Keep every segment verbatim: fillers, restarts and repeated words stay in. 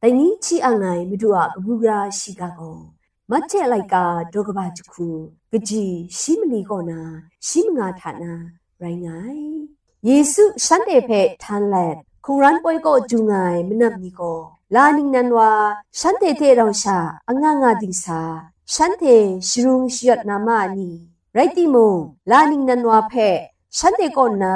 Dai ni hti ang ai Madu a kabu gara shiga gaw, Mahte laika daw kaba jahku, kaji shi mali kaw na, shi manga hta na rai nga ai. Yesu shanhte hpe htan let, hkungran poi kaw du nga ai manam ni gaw, la ningnan wa, shanhte hte rau sha anga nga dingsa, shanhte sharung shayawt na ma ni, rai timung, la ningnan wa hpe shanhte kaw nna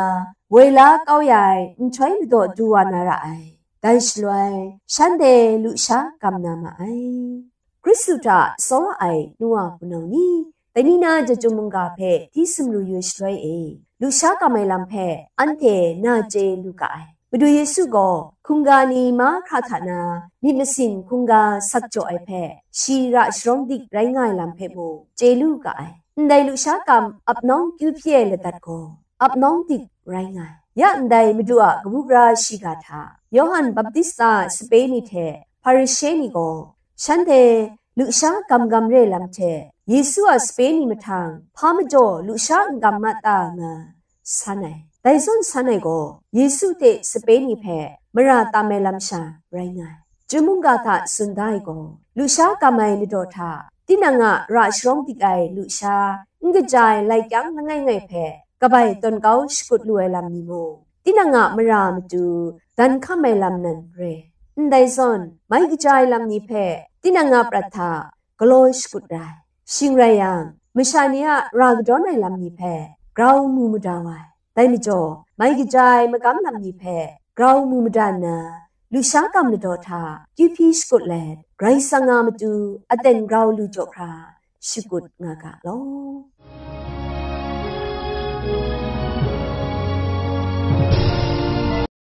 woi la kau ya ai nhtoi ladaw du wa na ra ai. Dai shaloi, shanhte lusha gam na ma ai. Hkristu hta tsawra ai nu wa hpunau ni, dai ni na Chyum mungga hpe hti sumru yu shaloi e, lusha gam ai lam hpe anhte na chye lu ga ai. Madu Yesu gaw hkungga ni mahkra hta na myit masin hkungga sak jaw ai hpe, shi ra sharawng dik rai nga ai lam hpe mung chye lu ga ai. Ndai lusha gam ap nawng kyu hpyi ai ladat gaw, ap nawng dik rai nga ai. Ya ndai Madu a kabu gara shiga hta, Yawhan Baptista sape ni hte Hparishe ni gaw, shanhte lusha gam gam re lam hte Yesu a sape ni mahtang hpa majaw lusha n gam ma ta nga san ai. Dai zawn san ai gaw, Yesu hte sape ni hpe mara tam ai lam sha rai nga ai. Chyum mungga hta tsun da ai gaw, lusha gam ai ladaw hta, tinang a ra sharawng dik ai lusha, n kaja ai lai kyang langai ngai hpe kabai tawn kau shakut lu ai lam ni mung, tinang a mara matu dan hkam ai lam nan re. Ndai zawn, mai kaja ai lam ni hpe tinang a prat hta galaw shakut ra ai. Shing rai yang, masha ni a ra kadawn ai lam ni hpe grau mu mada wa ai. Dai majaw, mai kaja ai magam lam ni hpe grau mu mada nna, lusha gam ladaw hta kyu hpyi shakut let, Karai Kasang a matu aten grau lu jaw hkra shakut nga ga law.